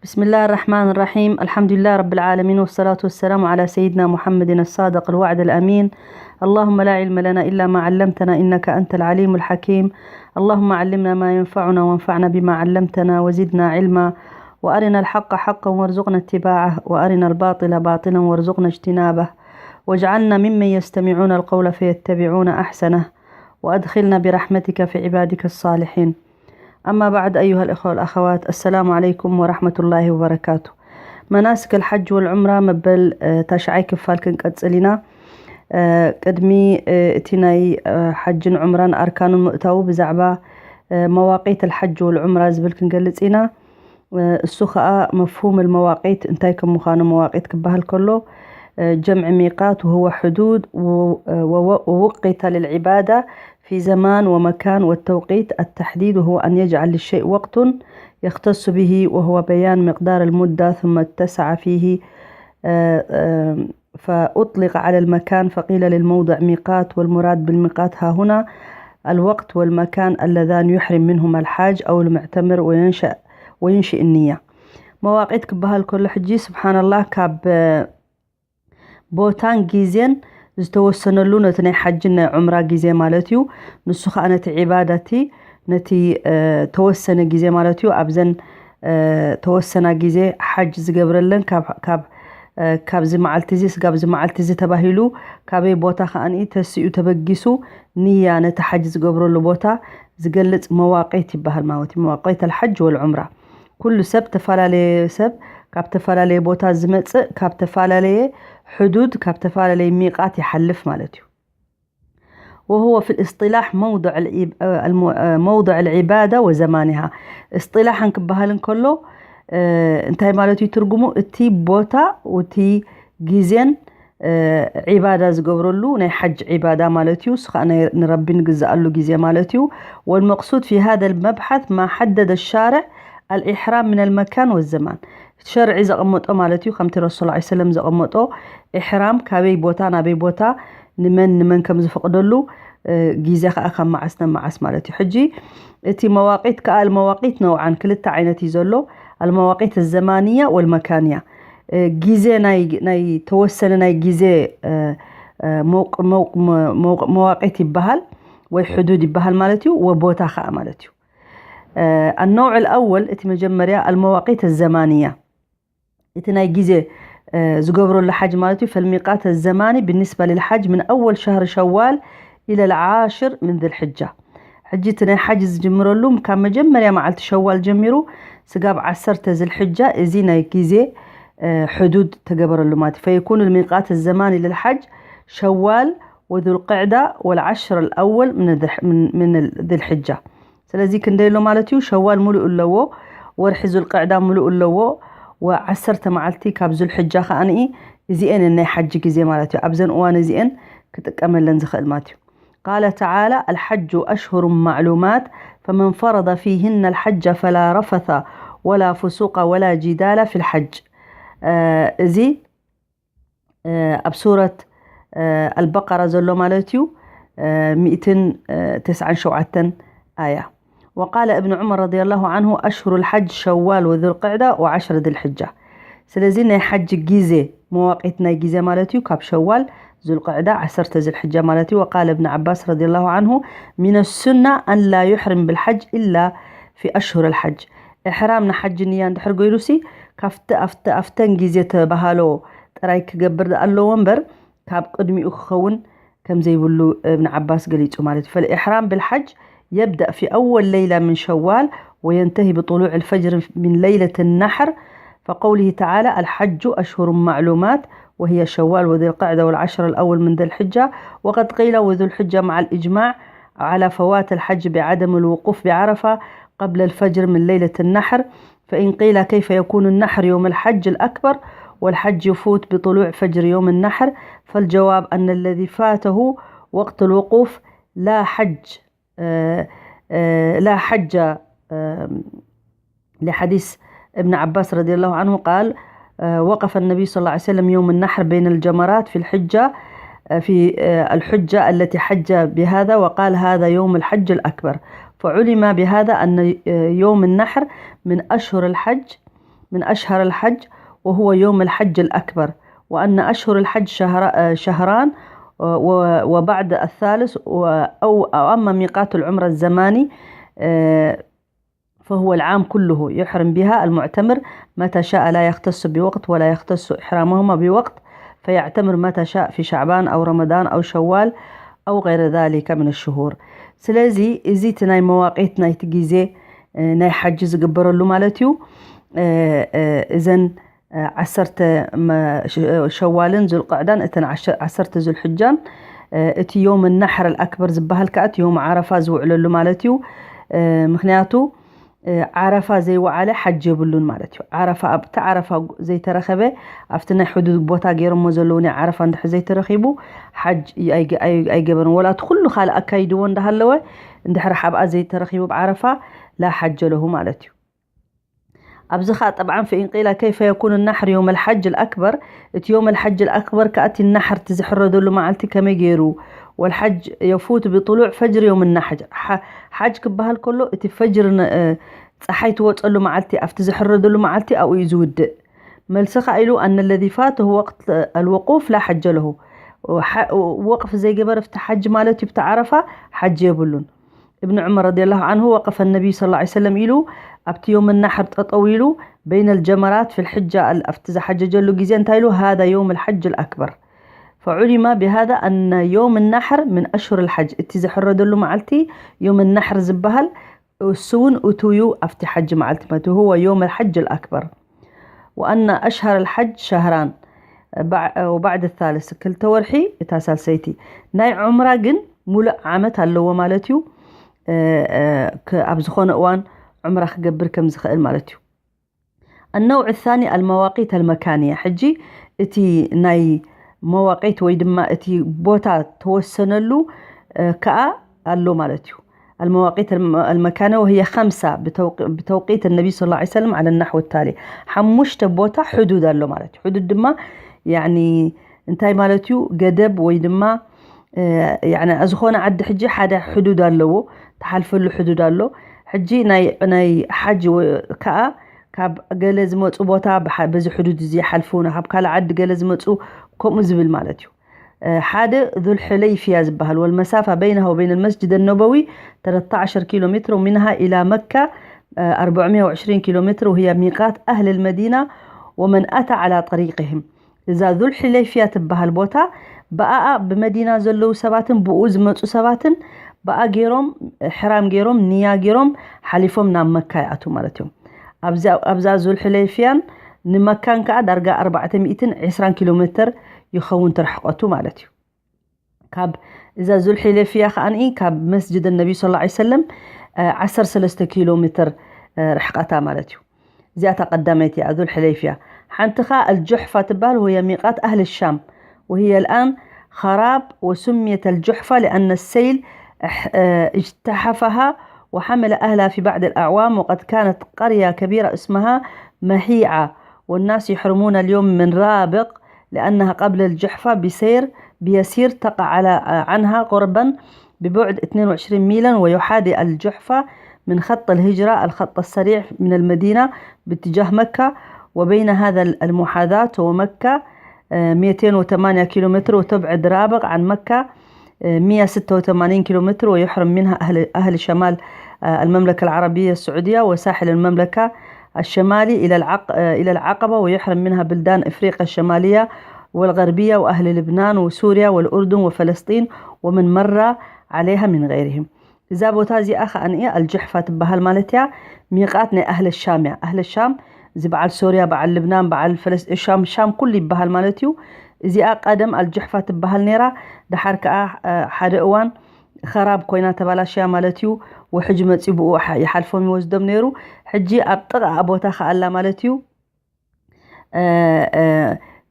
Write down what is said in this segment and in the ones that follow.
بسم الله الرحمن الرحيم. الحمد لله رب العالمين، والصلاة والسلام على سيدنا محمد الصادق الوعد الأمين. اللهم لا علم لنا إلا ما علمتنا إنك أنت العليم الحكيم. اللهم علمنا ما ينفعنا وانفعنا بما علمتنا وزدنا علما، وأرنا الحق حقا وارزقنا اتباعه، وأرنا الباطل باطلا وارزقنا اجتنابه، واجعلنا ممن يستمعون القول فيتبعون أحسنه، وأدخلنا برحمتك في عبادك الصالحين. أما بعد، أيها الإخوة والأخوات، السلام عليكم ورحمة الله وبركاته. መናስክ ኣልሓጅ ወልዑምራ መበል ታሽዓይ ክፋል ክንቀጽል ኢና። ቅድሚ እቲ ናይ ሓጅን ዑምራን ኣርካኑን ምእታዉ፣ ብዛዕባ መዋቂት ኣልሓጅ ወልዑምራ ዝብል ክንገልጽ ኢና። እሱ ኸኣ መፍሁም ኣልመዋቂት እንታይ ከም ምዃኑ፣ መዋቂት ክበሃል ከሎ ጀምዒ ሚቃት وهو حدود ووقت للعبادة في زمان ومكان، والتوقيت التحديد وهو أن يجعل للشيء وقت يختص به، وهو بيان مقدار المدة ثم اتسع فيه، آه، آه، فأطلق على المكان فقيل للموضع ميقات، والمراد بالميقات ها هنا الوقت والمكان اللذان يحرم منهما الحاج أو المعتمر وينشأ وينشئ النية. መዋቂት ክበሃል ከሎ ሕጂ ስብሓንላህ ካብ ቦታን ግዜን ዝተወሰነሉ ነቲ ናይ ሓጅን ናይ ዑምራ ግዜ ማለት እዩ። ንሱ ኸዓ ነቲ ዒባዳ እቲ ነቲ ተወሰነ ግዜ ማለት እዩ። ኣብዘን ተወሰና ግዜ ሓጅ ዝገብረለን ካብ ካብዚ መዓልቲ እዚ ስጋብ እዚ መዓልቲ እዚ ተባሂሉ ካበይ ቦታ ከዓኒ ተሲኡ ተበጊሱ ንያ ነቲ ሓጅ ዝገብረሉ ቦታ ዝገልጽ መዋቂት ይበሃል ማለት እዩ። መዋቂት ኣልሓጅ ወልዑምራ ኩሉ ሰብ ተፈላለየ ሰብ ካብ ተፈላለየ ቦታ ዝመጽእ ካብ ተፈላለየ ሕዱድ ካብ ተፈላለየ ሚቃት ይሓልፍ ማለት እዩ። وهو في الاصطلاح موضع العب- المو- موضع العبادة وزمانها. እስጢላሕ እንክበሃል እንከሎ እንታይ ማለት እዩ ትርጉሙ? እቲ ቦታ እቲ ግዜን ዒባዳ ዝገብረሉ ናይ ሓጅ ዒባዳ ማለት እዩ። እሱ ከዓ ናይ ንረቢ ንግዝኣሉ ግዜ ማለት እዩ። والمقصود في هذا المبحث ما حدد الشارع الإحرام من المكان والزمان. ሸርዒ ዘቐመጦ ማለት እዩ። ከምቲ ረሱል ላ ሰለም ዘቐመጦ ኢሕራም ካበይ ቦታ ናበይ ቦታ ንመን ንመን ከም ዝፈቕደሉ ግዜ ከዓ ካብ መዓስ ናብ መዓስ ማለት እዩ። ሕጂ እቲ መዋቂት ከዓ ኣልመዋቂት ነውዓን ክልተ ዓይነት እዩ ዘሎ። ኣልመዋቂት ዘማንያ ወልመካንያ ግዜ ናይ ተወሰነ ናይ ግዜ መዋቂት ይበሃል ወይ ሕዱድ ይበሃል ማለት እዩ። ወቦታ ከዓ ማለት እዩ። ኣነውዕ ኣወል እቲ መጀመርያ ኣልመዋቂት ዘማንያ እቲ ናይ ግዜ ዝገብረሉ ሓጅ ማለት እዩ። ፈልሚቃት ዘማኒ ብንስባ ልልሓጅ ምን ኣወል ሸህር ሸዋል ኢለ ልዓሽር ምን ዝልሕጃ። ሕጂ እቲ ናይ ሓጅ ዝጅምረሉ ካብ መጀመርያ መዓልቲ ሸዋል ጀሚሩ ስጋብ ዓሰርተ ዝልሕጃ እዚ ናይ ግዜ ሕዱድ ተገበረሉ ማለት እዩ። ፈየኩኑ ልሚቃት ዘማኒ ልልሓጅ ሸዋል ወዙልቅዕዳ ወልዓሽር ኣልኣወል ምን ዝልሕጃ። ስለዚ ክንደይ ኣሎ ማለት እዩ? ሸዋል ሙሉእ ኣለዎ፣ ወርሒ ዙልቅዕዳ ሙሉእ ኣለዎ፣ ወዓሰርተ መዓልቲ ካብ ዙልሕጃ ከዓኒ እዚኤን ናይ ሓጂ ግዜ ማለት እዩ። ኣብዘን እዋን እዚኤን ክጥቀመለን ዝኽእል ማለት እዩ። قال تعالى: الحج أشهر معلومات فمن فرض فيهن الحج فلا رفث ولا فسوق ولا جدال في الحج. እዚ ኣብ ሱረት ኣልበቀራ ዘሎ ማለት እዩ። ሚእትን ተስዓን ሸውዓተን ኣያ። وقال ابن عمر رضي الله عنه: أشهر الحج شوال وذو القعدة وعشر ذي الحجة. ስለዚ ናይ ሓጂ ግዜ መዋቂት ናይ ግዜ ማለት እዩ ካብ ሸዋል ዙልቅዕዳ ዓሰርተ ዙልሕጃ ማለት እዩ። وقال ابن عباس رضي الله عنه: من السنة أن لا يحرم بالحج إلا في أشهر الحج. እሕራም ንሓጂ ንያ እንድሕር ገይሩሲ ካብቲ ኣብቲ ኣብተን ግዜ ተባሃሎ ጥራይ ክገብር ኣለዎ እምበር ካብ ቅድሚኡ ክኸውን ከም ዘይብሉ እብን ዓባስ ገሊጹ ማለት እዩ። فالإحرام بالحج يبدأ في أول ليلة من شوال وينتهي بطلوع الفجر من ليلة النحر، فقوله تعالى: الحج أشهر معلومات، وهي شوال وذي القعدة والعشر الأول من ذي الحجة. وقد قيل: وذو الحجة مع الإجماع على فوات الحج بعدم الوقوف بعرفة قبل الفجر من ليلة النحر، فإن قيل: كيف يكون النحر يوم الحج الأكبر والحج يفوت بطلوع فجر يوم النحر؟ فالجواب أن الذي فاته وقت الوقوف لا حج، آه، آه، لا حج، آه، لحديث ابن عباس رضي الله عنه قال: آه، وقف النبي صلى الله عليه وسلم يوم النحر بين الجمرات في الحجة، آه، في، آه، الحجة التي حج بهذا، وقال: هذا يوم الحج الأكبر. فعلم بهذا أن، آه، يوم النحر من أشهر الحج، من أشهر الحج، وهو يوم الحج الأكبر، وأن أشهر الحج شهر-، آه، شهران، و-، وبعد الثالث، و-، أو، أو أما ميقات العمرة الزماني، آه، فهو العام كله يحرم بها المعتمر متى شاء، لا يختص بوقت ولا يختص إحرامهما بوقت، فيعتمر متى شاء في شعبان أو رمضان أو شوال أو غير ذلك من الشهور. ስለዚ እዚ እቲ ናይ መዋቂት ናይቲ ግዜ፣ እ፣ ናይ ሓጂ ዝግበረሉ ማለት እዩ። እ፣ እ፣ እዘን፣ እ፣ ዓሰርተ መ-፣ ሸ-፣ ሸዋልን ዙልቅዕዳን፣ እተን ዓሸ-፣ ዓሰርተ ዙልሕጃን፣ እ፣ እቲ ዮም ናሕር ኣልኣክበር ዝበሃል ከኣ እቲ ዮም ዓረፋ ዝውዕለሉ ማለት እዩ። እ፣ ምኽንያቱ፣ እ፣ ዓረፋ ዘይወዓለ ሓጅ የብሉን ማለት እዩ። ዓረፋ፣ ኣብቲ ዓረፋ ዘይተረኸበ፣ ኣብቲ ናይ ሕዱድ ቦታ ገይሮሞ ዘለዉ ናይ ዓረፋ እንድሕር ዘይተረኺቡ፣ ሓጅ ኣይገ-፣ ኣይ-፣ ኣይገበርን። ወላ እቲ ኩሉ ካልእ ኣካይድዎ እንዳሃለወ፣ እንድሕር ሓብኣ ዘይተረኺቡ ብዓረፋ፣ ላ ሓጀ ለሁ ማለት እዩ። ኣብዚ ኸኣ ጠብዓን ፈኢን ቂላ ከይፈ የኩኑ ናሕር ዮም ኣልሓጅ ኣልኣክበር፣ እቲ ዮም ኣልሓጅ ኣልኣክበር ከኣ እቲ ናሕር እቲ ዝሕረደሉ መዓልቲ ከመይ ገይሩ? ወልሓጅ የፉት ብጥሉዕ ፈጅር ዮም ናሕር፣ ሓ-፣ ሓጅ ክበሃል ከሎ እቲ ፈጅር ን-፣ እ፣ ጸሓይ ትወጸሉ መዓልቲ፣ ኣብቲ ዝሕረደሉ መዓልቲ ኣብኡ እዩ ዝውድእ። መልሲ ኸኣ ኢሉ ኣነ ለዚ ፋተሁ ወቅት ኣልወቁፍ ላ ሓጀ ለሁ። ወሓ-፣ ወቅፍ ዘይገበረ ኣብቲ ሓጅ ማለት እዩ፣ ኣብቲ ዓረፋ ሓጅ የብሉን። እብን ዑመር ረዲየላሁ ዓንሁ ወቀፈ ነቢዩ ሰለላሁ ዐለይሂ ወሰለም ኢሉ ኣብቲ ዮም ናሕር ጠጠው ኢሉ በይነ ልጀመራት ፊ ልሕጃ ኣል-፣ ኣብቲ ዝሓጀጀሉ ግዜ እንታይ ኢሉ ሃዛ ዮም ልሓጅ ልኣክበር ፈዑሊማ ብሃዛ ኣነ ዮም ናሕር ምን ኣሽሁር ልሓጅ እቲ ዝሕረደሉ መዓልቲ ዮም ናሕር ዝበሃል እሱ እውን እቱ እዩ ኣብቲ ሓጅ መዓልቲ ማለት እዩ። هو يوم الحج الأكبر وأن أشهر الحج شهران وبعد الثالث ክልተ ወርሒ እታ ሳልሰይቲ ናይ ዑምራ ግን ሙሉእ ዓመት ኣለዎ ማለት እዩ። እ፣ እ፣ ክ-፣ ኣብ ዝኾነ እዋን ዑምራ ክገብር ከም ዝኽእል ማለት እዩ። النوع الثاني المواقيت المكانية ሕጂ እቲ ናይ መዋቂት ወይ ድማ እቲ ቦታ ተወሰነሉ እ፣ ከኣ ኣሎ ማለት እዩ። المواقيت الم-، المكانية وهي خمسة بتوق-، بتوقيت النبي صلى الله عليه وسلم على النحو التالي ሓሙሽተ ቦታ ሕዱድ ኣሎ ማለት እዩ። ሕዱድ ድማ ያኒ እንታይ ማለት እዩ? ገደብ ወይ ድማ እ፣ ያኒ ዝኾነ ዓዲ ሕጂ ሓደ ሕዱድ ኣለዎ፣ ተሓልፈሉ ሕዱድ ኣሎ። ሕጂ ናይ፣ ናይ ሓጅ ወ-፣ ከኣ ካብ ገለ ዝመጹ ቦታ ብሓ-፣ በዚ ሕዱድ እዚ ይሓልፉ፣ ናብ ካልእ ዓዲ ገለ ዝመጹ ከምኡ ዝብል ማለት እዩ። እ፣ ሓደ ዙልሕለይፍያ ዝበሃል والمسافة بينها وبين المسجد النبوي ثلاثة عشر كيلومتر ومنها إلى مكة، እ፣ أربعمائة وعشرين كيلومتر وهي ميقات أهل المدينة ومن أتى على طريقهم እዛ ዙልሕለይፍያ ትበሃል ቦታ ብኣኣ ብመዲና ዘለዉ ሰባትን ብኡ ዝመፁ ሰባትን ብኣ ገይሮም ሕራም ገይሮም ንያ ገይሮም ሓሊፎም ናብ መካ ይኣትዉ ማለት እዮም። ኣብዛ፣ ኣብዛ ዙልሕለይፍያን ንመካን ከዓ ዳርጋ ኣርባዕተ ሚእትን ዕስራን ኪሎ ሜትር ይኸውን ትርሕቀቱ ማለት እዩ። ካብ እዛ ዙልሕለይፍያ ከዓኒ ካብ መስጅድ ነቢ ሰለላሁ ዐለይሂ ወሰለም፣ እ፣ ዓሰርተ ሰለስተ ኪሎ ሜትር፣ እ፣ ርሕቀታ ማለት እዩ። እዚኣታ ቀዳመይቲ እያ ዙልሕለይፍያ። ሓንቲ ኸዓ ኣልጁሕፋ ትበሃል፣ ወህየ ሚቃት ኣህሊ ሻም፣ ወህየ ልኣን ኸራብ ወሱምየት ኣልጁሕፋ ሊኣነ ሰይል እሕ-፣ እ፣ እጅተሓፈሃ ወሓመለ ኣህላ ፊ ባዕድ ኣልኣዕዋም ወቀድ ካነት ቀርያ ከቢራ እስመሃ መሂዓ ወናስ ይሕርሙና ልዮም ምን ራብቅ لأنها قبل الجحفة بسير، بيسير تقع على عنها قربا ببعد اثنين وعشرين ميلا، ويحاذي الجحفة من خط الهجرة الخط السريع من المدينة باتجاه مكة، وبين هذا المحاذاة ومكة، آه، مئتين وثمانية كيلومتر، وتبعد رابغ عن مكة، آه، مئة وستة وثمانين كيلومتر، ويحرم منها أهل، أهل شمال، آه، المملكة العربية السعودية وساحل المملكة الشمالي إلى العق-، آه، إلى العقبة، ويحرم منها بلدان إفريقيا الشمالية والغربية وأهل لبنان وسوريا والأردن وفلسطين ومن مر عليها من غيرهم. እዛ ቦታ እዚኣ ኸዓ ንእያ ኣልጁሕፋ ትበሃል ማለት እያ። ሚቓት ናይ ኣህለ ሻም እያ። ኣህለ ሻም እዚ በዓል ሶርያ፣ በዓል ልብናን፣ በዓል ፈለስ-፣ ሻም፣ ሻም ኩሉ ይበሃል ማለት እዩ። እዚኣ ቀደም ኣልጁሕፋ ትበሃል ነይራ። ደሓር ከኣ፣ እ፣ ሓደ እዋን ኸራብ ኮይና ተባላሽያ ማለት እዩ። ውሕጅ መጺኡ ብኡ ሓ-፣ ይሓልፎም ይወስዶም ነይሩ። ሕጂ ኣብ ጥቓኣ ቦታ ከኣ ኣላ ማለት እዩ። እ፣ እ፣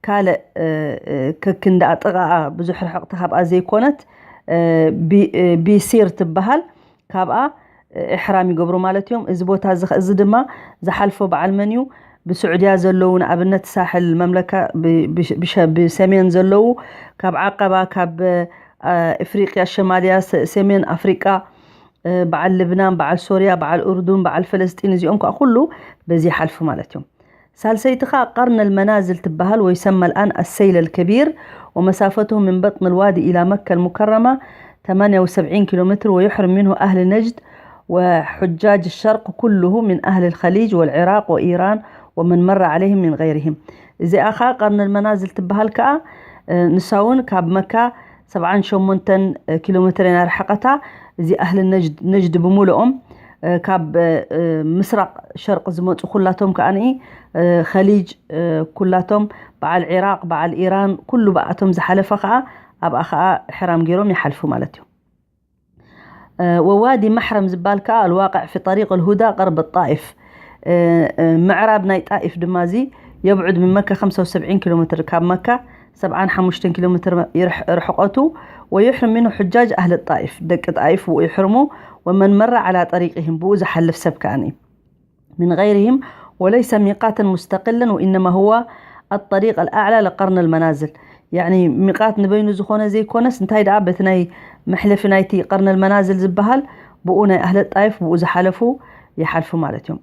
ካልእ፣ እ፣ እ፣ ከክንዳኣ ጥቓኣ ብዙሕ ርሕቕቲ ካብኣ ዘይኮነት፣ እ፣ ቢ-፣ እ፣ ቢሲር ትበሃል። ካብኣ፣ እ፣ ኢሕራም ይገብሩ ማለት እዮም። እዚ ቦታ እዚ ኸ-፣ እዚ ድማ ዝሓልፎ በዓል መን እዩ? ብስዑድያ ዘለዉ፣ ንኣብነት ሳሕል መምለካ ብ-፣ ብሸ-፣ ብሸ-፣ ብሰሜን ዘለዉ፣ ካብ ዓቀባ፣ ካብ፣ እ፣ ኣፍሪቅያ ሸማልያ፣ ሰ-፣ ሰሜን ኣፍሪቃ፣ እ፣ በዓል ልብናን፣ በዓል ሶርያ፣ በዓል ኡርዱን፣ በዓል ፈለስጢን፣ እዚኦም ከኣ ኩሉ በዚ ይሓልፉ ማለት እዮም። ሳልሰይቲ ኸኣ ቀርነ ልመናዝል ትበሃል፣ ويسمى الآن السيل الكبير، ومسافته من بطن الوادي إلى مكة المكرمة ثمانية وسبعين كيلومتر، ويحرم منه أهل نجد وحجاج الشرق كله من أهل الخليج والعراق وإيران ومن مر عليهم من غيرهم. እዚኣ ኸኣ ቀርነ ልመናዝል ትበሃል ከኣ፣ እ፣ ንሳ እውን ካብ መካ ሰብዓን ሸሞንተን ኪሎ ሜትር እያ ርሕቐታ። እዚ ኣህሊ ነጅድ፣ ነጅድ ብምሉኦም፣ እ፣ ካብ፣ እ፣ ምስራቕ ሸርቕ ዝመጹ ኩላቶም ከኣ፣ እ፣ ኸሊጅ፣ እ፣ ኩላቶም በዓል ዒራቕ፣ በዓል ኢራን፣ ኩሉ ብኣቶም ዝሓለፈ ከኣ ኣብኣ ከኣ ኢሕራም ገይሮም ይሓልፉ ማለት እዩ። እ፣ ወዋዲ ማሕረም ዝበሃል ከኣ الواقع في طريق الهدى قرب الطائف، እ፣ እ፣ ምዕራብ ናይ ጣኢፍ ድማ እዚ يبعد من مكة خمسة وسبعين كيلومتر، ካብ መካ ሰብዓን ሓሙሽተን ኪሎ ሜትር ይርሕ-፣ ርሕቐቱ። ويحرم منه حجاج أهل الطائف، ደቂ ጣኢፍ ብኡ ይሕርሙ። ومن مر على طريقهم، ብኡ ዝሓልፍ ሰብ ከኣ من غيرهم، وليس ميقاتا مستقلا، وإنما هو الطريق الأعلى لقرن المنازل። يعني ሚቃት ንበይኑ ዝኾነ ዘይኮነስ፣ እንታይ ደኣ በቲ ናይ መሕለፊ ናይቲ ቀርነ ልመናዝል ዝበሃል ብኡ ናይ ኣህለ ጣይፍ ብኡ ዝሓለፉ ይሓልፉ ማለት እዮም።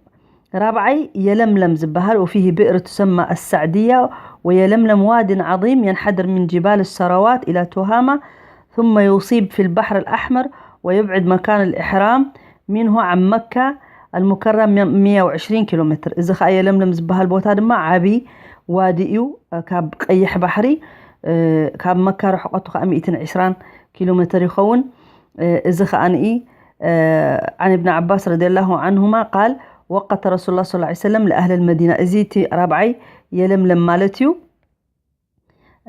ራብዓይ የለምለም ዝበሃል، وفيه بئر تسمى السعدية، ويلملم واد عظيم ينحدر من جبال السراوات إلى تهامة، ثم يصيب في البحر الأحمر، ويبعد مكان الإحرام منه عن مكة المكرمة مية وعشرين كيلومتر. እዚ ኸኣ የለምለም ዝበሃል ቦታ ድማ ዓቢ ዋዲ እዩ፣ ካብ ቀይሕ ባሕሪ፣ እ፣ ካብ መካ ርሕቀቱ ኸኣ ሚእትን ዕስራን ኪሎ ሜትር ይኸውን። እ፣ እዚ ኸኣ ንኢ፣ እ፣ عن ابن عباس رضي الله عنهما قال: وقت رسول الله صلى الله عليه وسلم لأهل المدينة. እዚ እቲ ራብዓይ የለምለም ማለት እዩ።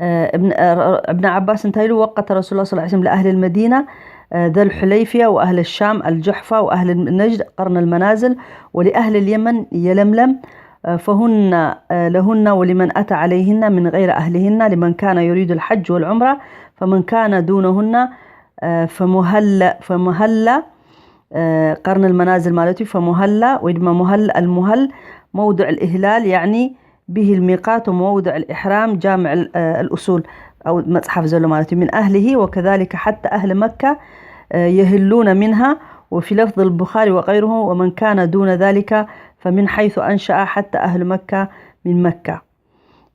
እ፣ እብን፣ እ፣ እብን ዓባስ እንታይ ኢሉ? وقت رسول الله صلى الله عليه وسلم لأهل المدينة، እ፣ ذا الحليفية وأهل الشام الجحفة وأهل نجد قرن المنازل ولأهل اليمن يلملم، እ፣ فهن، እ፣ لهن ولمن أتى عليهن من غير أهلهن لمن كان يريد الحج والعمرة، فمن كان دونهن، እ፣ فمهل، فمهل، እ፣ قرن المنازل ማለት እዩ። فمهل ወይ ድማ مهل، المهل موضع الإهلال، يعني به الميقات وموضع الإحرام، جامع ال-، እ፣ الأصول፣ ኣብ መጽሓፍ ዘሎ ማለት እዩ። من أهله وكذلك حتى أهل مكة، እ፣ يهلون منها، وفي لفظ البخاري وغيره: ومن كان دون ذلك فمن حيث أنشأ حتى أهل مكة من مكة.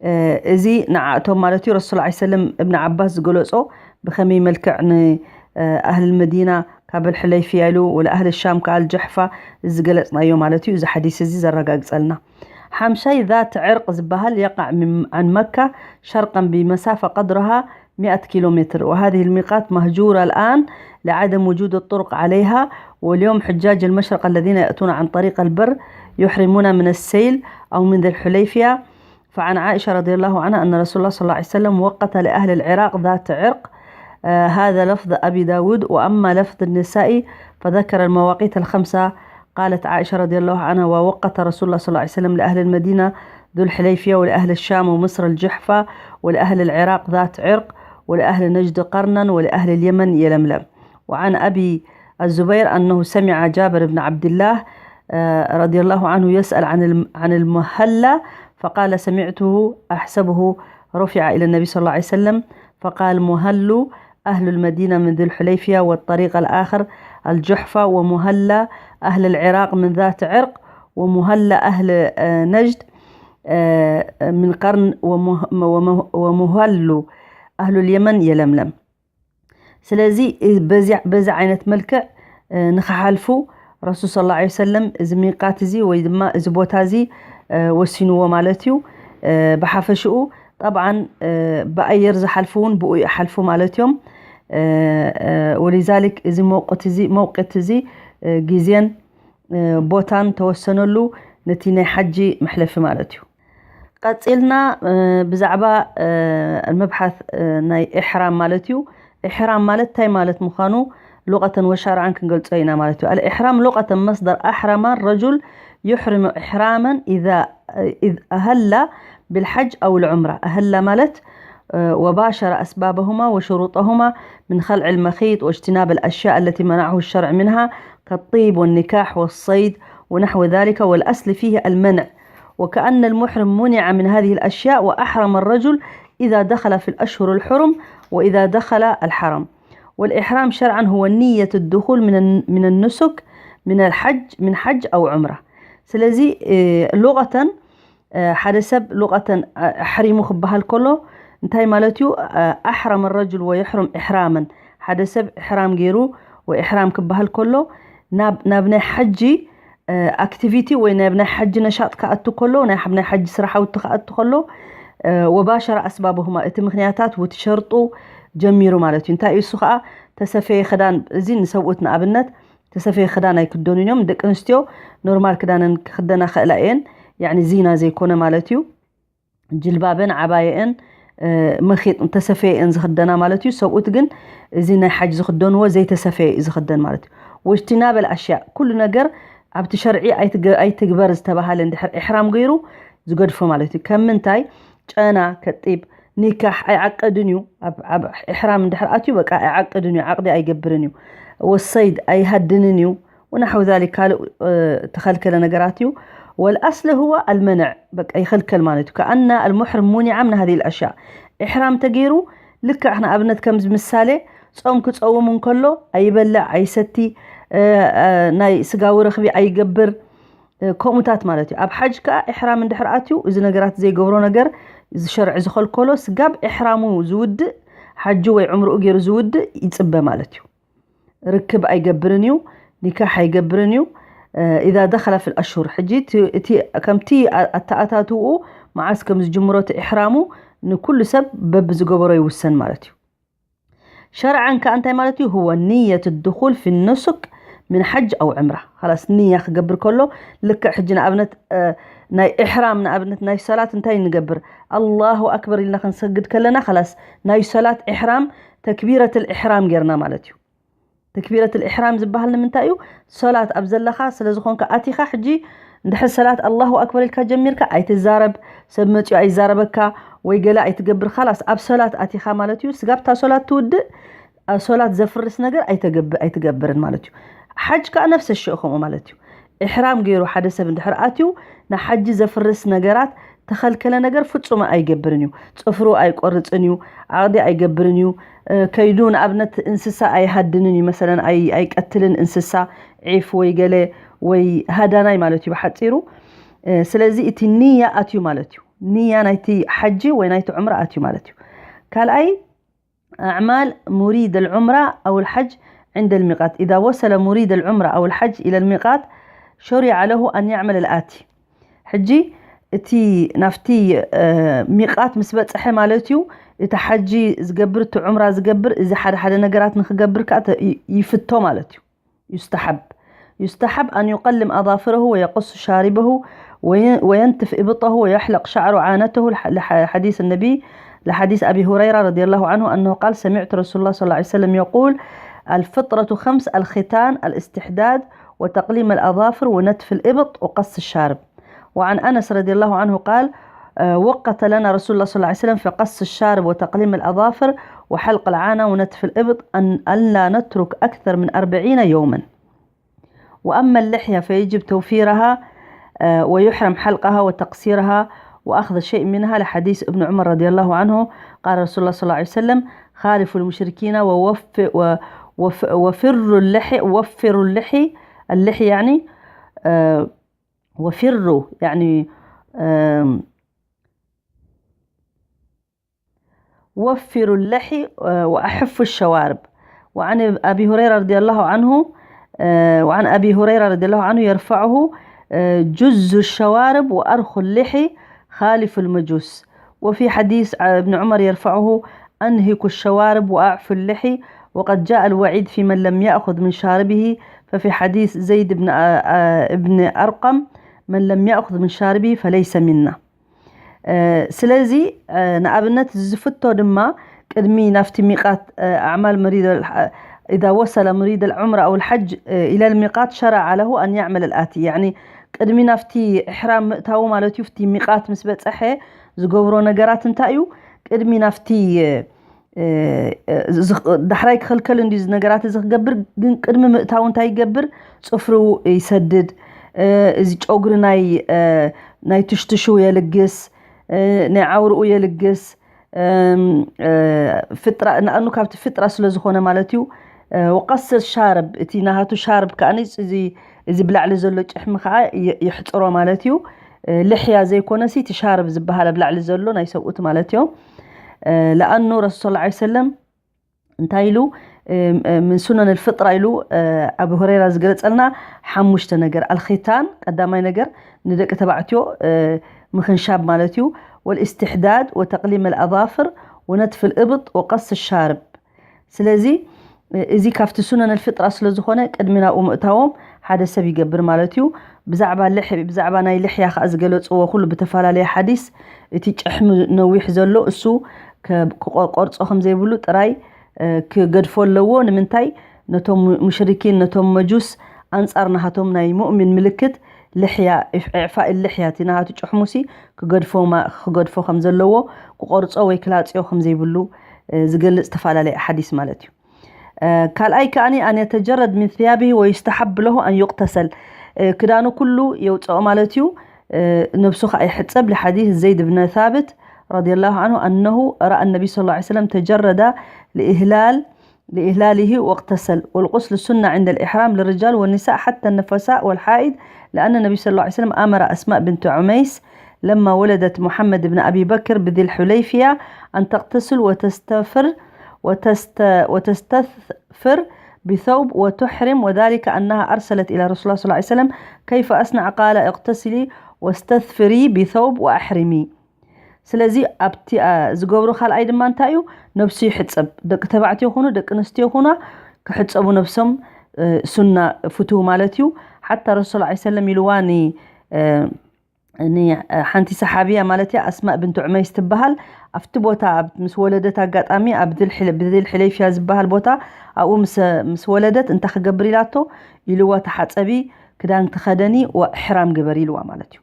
እ፣ እዚ ንዓእቶም ማለት እዩ። ረሱል ዐለይሂ ሰለም እብን ዓባስ ዝገለጾ ብኸመይ መልክዕ ን፣ እ፣ ኣህል መዲና ካብ ኣልሑለይፍያ ኢሉ ወለ ኣህል ሻም ከኣ ኣልጀሕፋ ዝገለጽናዮ ማለት እዩ። እዚ ሓዲስ እዚ ዘረጋግጸልና። ሓምሻይ ذات عرق ዝበሃል يقع من، عن مكة شرقا بمسافة قدرها مئة كيلومتر، وهذه الميقات مهجورة الآن لعدم وجود الطرق عليها، واليوم حجاج المشرق الذين يأتون عن طريق البر يحرمون من السيل أو من ذي الحليفية. فعن عائشة رضي الله عنها أن رسول الله صلى الله عليه وسلم وقت لأهل العراق ذات عرق. آه، هذا لفظ أبي داود، وأما لفظ النسائي فذكر المواقيت الخمسة. قالت عائشة رضي الله عنها: ووقت رسول الله صلى الله عليه وسلم لأهل المدينة ذو الحليفية، ولأهل الشام ومصر الجحفة، ولأهل العراق ذات عرق، ولأهل نجد قرنا، ولأهل اليمن يلملم. وعن أبي الزبير أنه سمع جابر بن عبد الله، آه، رضي الله عنه يسأل عن الم-، عن المهلة، فقال: سمعته أحسبه رفع إلى النبي صلى الله عليه وسلم، فقال: مهل أهل المدينة من ذي الحليفية، والطريق الآخر الجحفة، ومهل أهل العراق من ذات عرق، ومهل أهل، آه، نجد، آه، من قرن، ومه-، ومه-، ومهل أهل اليمن يلملم. ስለዚ በዚ፣ በዚ ዓይነት መልክዕ፣ እ፣ ንኽሓልፉ ረሱል ሰለላሁ ዐለይሂ ወሰለም እዚ ሚቃት እዚ ወይ ድማ እዚ ቦታ እዚ፣ እ፣ ወሲንዎ ማለት እዩ። እ፣ ብሓፈሽኡ ጠብዓን፣ እ፣ ብኣየር ዝሓልፉ እውን ብኡ ይሓልፉ ማለት እዮም። እ፣ እ፣ ወሊዛሊክ እዚ መውቅት እዚ፣ መውቅት እዚ፣ እ፣ ግዜን፣ እ፣ ቦታን ተወሰነሉ ነቲ ናይ ሓጂ መሕለፊ ማለት እዩ። ቀጺልና፣ እ፣ ብዛዕባ፣ እ፣ መብሓት፣ እ፣ ናይ ኢሕራም ማለት እዩ። ኢሕራም ማለት እንታይ ማለት ምዃኑ ሉቐተን ወሻርዓን ክንገልጾ ኢና ማለት እዩ። الإحرام لغة مصدر أحرم الرجل يحرم إحراما إذا، إذ أهل بالحج أو العمرة. أهل ማለት، እ፣ وباشر أسبابهما وشروطهما من خلع المخيط واجتناب الأشياء التي منعه الشرع منها كالطيب والنكاح والصيد ونحو ذلك، والأصل فيه المنع، وكأن المحرم منع من هذه الأشياء، وأحرم الرجل إذا دخل في الأشهر الحرم وإذا دخل الحرم. والإحرام شرعا هو نية الدخول من الن-، من النسك، من الحج، من حج أو عمرة. ስለዚ፣ እ፣ ሉቐተን ሓደ ሰብ ሉቐተን ኣሕሪሙ ክበሃል ከሎ እንታይ ማለት እዩ? ኣሕረመ ረጅል ወየሕሩም ኢሕራመን፣ ሓደ ሰብ ኢሕራም ገይሩ ወይ ኢሕራም ክበሃል ከሎ ናብ ናይ ሓጂ ኣክቲቪቲ ወይ ናብ ናይ ሓጂ ነሻጥ ክኣቱ ከሎ፣ ናይ ሓጂ ስራሓውቲ ክኣቱ ከሎ፣ ወባሸረ ኣስባብሁማ፣ እቲ ምክንያታት ውቲ ሸርጡ ጀሚሩ ማለት እዩ። እንታይ እዩ እሱ ከዓ? ተሰፈየ ክዳን፣ እዚ ንሰብኡት ንኣብነት ተሰፈየ ክዳን ኣይክደኑን እዮም። ደቂ ኣንስትዮ ኖርማል ክዳነን ክክደና ክእላ እየን፣ ያኒ ዚና ዘይኮነ ማለት እዩ። ጅልባበን ዓባየአን መኺጥ ተሰፈየአን ዝኽደና ማለት እዩ። ሰብኡት ግን እዚ ናይ ሓጅ ዝኽደንዎ ዘይተሰፈየ እዩ ዝኽደን ማለት እዩ። ወጅቲናበል ኣሽያ፣ ኩሉ ነገር ኣብቲ ሸርዒ ኣይትግበር ዝተባሃለ እንድሕር ኢሕራም ገይሩ ዝገድፎ ማለት እዩ። ከም ምንታይ? ጨና ከጢብ፣ ኒካሕ ኣይዓቀድን እዩ። ኣብ ኢሕራም እንድሕር ኣትዩ በቃ ኣይዓቅድን እዩ፣ ዓቅዲ ኣይገብርን እዩ። ወሰይድ ኣይሃድንን እዩ። ወናሕው ዛሊክ ካልእ ተኸልከለ ነገራት እዩ። ወልኣስሊ ህወ ኣልመንዕ፣ በቃ ይኸልከል ማለት እዩ። ከኣና ኣልሙሕርም ሙኒዓ ምን ሃዚ ኣሽያ። ኢሕራም ተገይሩ ልክዕ ንኣብነት ከምዚ ምሳሌ ጾም ክጸውም እንከሎ ኣይበልዕ ኣይሰቲ፣ ናይ ስጋዊ ረኽቢ ኣይገብር፣ ከምኡታት ማለት እዩ። ኣብ ሓጅ ከኣ ኢሕራም እንድሕር ኣትዩ እዚ ነገራት ዘይገብሮ ነገር፣ እዚ ሸርዒ ዝኸልከሎ ስጋብ ኢሕራሙ ዝውድእ፣ ሓጂ ወይ ዕምርኡ ገይሩ ዝውድእ ይጽበ ማለት እዩ። ርክብ ኣይገብርን እዩ፣ ኒካሕ ኣይገብርን እዩ። ኢዛ ደኸለ ፊል ኣሽሁር፣ ሕጂ እቲ ከምቲ ኣተኣታትውኡ መዓስ ከም ዝጅምሮ እቲ ኢሕራሙ ንኩሉ ሰብ በብዝገበሮ ይውሰን ማለት እዩ። ሸርዓን ከኣ እንታይ ማለት እዩ? ህወ ንየት ድኹል ፊ ኑሱክ ምን ሓጅ ኣው ዕምራ። ኸላስ ንያ ክገብር ከሎ ልክዕ ሕጂ ንኣብነት ናይ ኢሕራም ንኣብነት ናይ ሰላት እንታይ ንገብር? ኣላሁ ኣክበር ኢልና ክንሰግድ ከለና ኸላስ ናይ ሰላት ኢሕራም ተክቢረትል ኢሕራም ጌርና ማለት እዩ። ተክቢረትል ኢሕራም ዝበሃል ንምንታይ እዩ? ሰላት ኣብ ዘለኻ ስለ ዝኾንካ ኣቲኻ ሕጂ እንድሕር ሰላት ኣላሁ ኣክበር ኢልካ ጀሚርካ ኣይትዛረብ፣ ሰብ መፅዩ ኣይዛረበካ ወይ ገለ ኣይትገብር። ኸላስ ኣብ ሰላት ኣቲኻ ማለት እዩ። ስጋብታ ሰላት ትውድእ ሶላት ዘፍርስ ነገር ኣይትገብርን ማለት እዩ። ሓጅ ከዓ ነፍሰ ሽእ ከምኡ ማለት እዩ። ኢሕራም ገይሩ ሓደ ሰብ እንድሕር ኣትዩ ንሓጂ ዘፍርስ ነገራት ተኸልከለ ነገር ፍጹም ኣይገብርን እዩ። ጽፍሩ ኣይቆርጽን እዩ፣ ዓቕዲ ኣይገብርን እዩ። ከይዱ ንኣብነት እንስሳ ኣይሃድንን እዩ፣ መሰለን ኣይቀትልን እንስሳ ዒፍ ወይ ገለ ወይ ሃዳናይ ማለት እዩ ብሓጺሩ። ስለዚ እቲ ንያ ኣትዩ ማለት እዩ። ንያ ናይቲ ሓጂ ወይ ናይቲ ዑምራ ኣትዩ ማለት እዩ። ካልኣይ أعمال مريد العمرة أو الحج عند الميقات. إذا وصل مريد العمرة أو الحج إلى الميقات شرع له أن يعمل الآتي. ሕጂ እቲ ናፍቲ ሚቃት ምስ በፅሐ ማለት እዩ። እቲ ሓጂ ዝገብር፣ እቲ ዑምራ ዝገብር፣ እዚ ሓደ ሓደ ነገራት ንክገብር ከዓ ይፍቶ ማለት እዩ። يستحب يستحب أن يقلم أظافره ويقص شاربه وينتف إبطه ويحلق شعر عانته، لحديث النبي، لحديث أبي هريرة رضي الله عنه أنه قال: سمعت رسول الله صلى الله عليه وسلم يقول: الفطرة خمس: الختان، الاستحداد، وتقليم الأظافر، ونتف الإبط، وقص الشارب. وعن أنس رضي الله عنه قال: وقت لنا رسول الله صلى الله عليه وسلم في قص الشارب وتقليم الأظافر وحلق العانة ونتف الإبط، أن ألا نترك أكثر من أربعين يوما. وأما اللحية فيجب توفيرها ويحرم حلقها وتقصيرها وأخذ شيء منها، لحديث ابن عمر رضي الله عنه قال رسول الله صلى الله عليه وسلم: خالفوا المشركين ووف ووف وفروا اللحي وفروا اللحي اللحي يعني وفروا يعني وفروا اللحي وأحفوا الشوارب. وعن أبي هريرة رضي الله عنه وعن أبي هريرة رضي الله عنه يرفعه: جزوا الشوارب وأرخوا اللحي خالفوا المجوس. وفي حديث ابن عمر يرفعه: أنهكوا الشوارب وأعفوا اللحي. وقد جاء الوعيد في من لم يأخذ من شاربه، ففي حديث زيد بن ابن أرقم: من لم يأخذ من شاربه فليس منا. ስለዚ ንኣብነት ዝፍቶ ድማ ቅድሚ ናፍቲ ሚቃት ኣዕማል መሪድ إذا وصل مريد العمرة أو الحج إلى الميقات شرع له أن يعمل الآتي، يعني ቅድሚ ናፍቲ ኢሕራም ምእታዉ ማለት እዩ። ፍቲ ሚቃት ምስ በፀሐ ዝገብሮ ነገራት እንታይ እዩ? ቅድሚ ናፍቲ ዳሕራይ ክኸልከል እንዲ እዚ ነገራት እዚ ክገብር ግን ቅድሚ ምእታው እንታይ ይገብር? ፅፍሩ ይሰድድ፣ እዚ ጨጉሪ ናይ ናይ ትሽትሹ የልግስ፣ ናይ ዓውርኡ የልግስ። ፍጥራ ንኣኑ ካብቲ ፍጥራ ስለ ዝኾነ ማለት እዩ። ወቀስ ሻርብ፣ እቲ ናሃቱ ሻርብ ከዓ እዚ ብላዕሊ ዘሎ ጭሕሚ ከዓ ይሕፅሮ ማለት እዩ። ልሕያ ዘይኮነሲ እቲ ሻርብ ዝበሃል ኣብ ላዕሊ ዘሎ ናይ ሰብኡት ማለት እዮም። ለኣኑ ረሱል ሰለላሁ ዐለይሂ ወሰለም እንታይ ኢሉ ምን ሱነን ልፍጥራ ኢሉ ኣብ ሁረይራ ዝገለጸልና ሓሙሽተ ነገር። ኣልኺታን ቀዳማይ ነገር ንደቂ ተባዕትዮ ምኽንሻብ ማለት እዩ። ወልእስትሕዳድ ወተቅሊም ኣልኣዛፍር ወነትፍ ልእብጥ ወቀስ ሻርብ። ስለዚ እዚ ካብቲ ሱነን ልፍጥራ ስለ ዝኾነ ቅድሚ ናብኡ ምእታዎም ሓደ ሰብ ይገብር ማለት እዩ። ብዛዕባ ልሕ ብዛዕባ ናይ ልሕያ ከኣ ዝገለጽዎ ኩሉ ብተፈላለየ ሓዲስ እቲ ጭሕሚ ነዊሕ ዘሎ እሱ ክቆርጾ ከም ዘይብሉ ጥራይ ክገድፎ ኣለዎ። ንምንታይ? ነቶም ሙሽሪኪን ነቶም መጁስ ኣንጻር ናሃቶም ናይ ሙእሚን ምልክት ልሕያ ኢዕፋእ ልሕያ እቲ ናሃቱ ጭሕሙሲ ክገድፎ ከም ዘለዎ ክቆርጾ ወይ ክላጽዮ ከም ዘይብሉ ዝገልጽ ተፈላለየ ሓዲስ ማለት እዩ። ካልኣይ ከኣኒ ኣን የተጀረድ ምን ثيابه ويستحب له أن يغتسل ክዳኑ ኩሉ የውፅኦ ማለት እዩ። ነብሱ ከዓ ይሕፀብ። لحديث زيد بن ثابت رضي الله عنه أنه رأى النبي صلى الله عليه وسلم تجرد لإهلال لإهلاله واغتسل والغسل سنة عند الإحرام للرجال والنساء حتى النفساء والحائض لأن النبي صلى الله عليه وسلم أمر أسماء بنت عميس لما ولدت محمد بن أبي بكر بذي الحليفية أن تغتسل وتستفر وتست وتستثفر بثوب وتحرم وذلك أنها أرسلت إلى رسول الله صلى الله عليه وسلم كيف أصنع؟ قال اغتسلي واستثفري بثوب وأحرمي ስለዚ ኣብቲ ዝገብሮ ካልኣይ ድማ እንታይ እዩ? ነብሱ ይሕፀብ። ደቂ ተባዕትዮ ይኹኑ ደቂ ኣንስትዮ ይኹና ክሕፀቡ ነብሶም ሱና ፍትው ማለት እዩ። ሓታ ረሱል ላ ሰለም ኢልዋ ን ሓንቲ ሰሓብያ ማለት እያ ኣስማእ ብንት ዑመይስ ትበሃል ኣብቲ ቦታ ምስ ወለደት ኣጋጣሚ ብዝል ሕለይፍያ ዝበሃል ቦታ ኣብኡ ምስ ወለደት እንታይ ክገብር ኢላቶ ኢልዋ ተሓፀቢ ክዳን ተኸደኒ ወእሕራም ግበር ኢልዋ ማለት እዩ።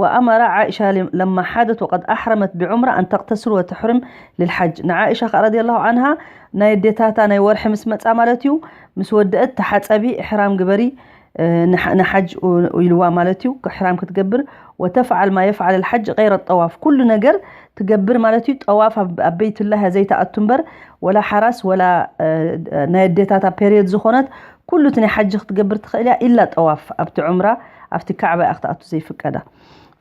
وأمر عائشة لما حاضت وقد أحرمت بعمرة أن تغتسل وتحرم للحج ንዓኢሻ ከ ረዲ ላሁ ዓንሃ ናይ ኣዴታታ ናይ ወርሒ ምስ መፃ ማለት እዩ ምስ ወደአት ተሓፀቢ እሕራም ግበሪ ንሓጅ ኢልዋ ማለት እዩ። እሕራም ክትገብር وتفعل ما يفعل الحج غير الطواف ኩሉ ነገር ትገብር ማለት እዩ። ጠዋፍ ኣብ ቤትላህ ዘይተኣቱ እምበር ወላ ሓራስ ወላ ናይ ኣዴታታ ፔሪየድ ዝኾነት ኩሉ እቲ ናይ ሓጂ ክትገብር ትኽእል እያ ኢላ ጠዋፍ ኣብቲ ዑምራ ኣብቲ ካዕባ እያ ክትኣቱ ዘይፍቀዳ።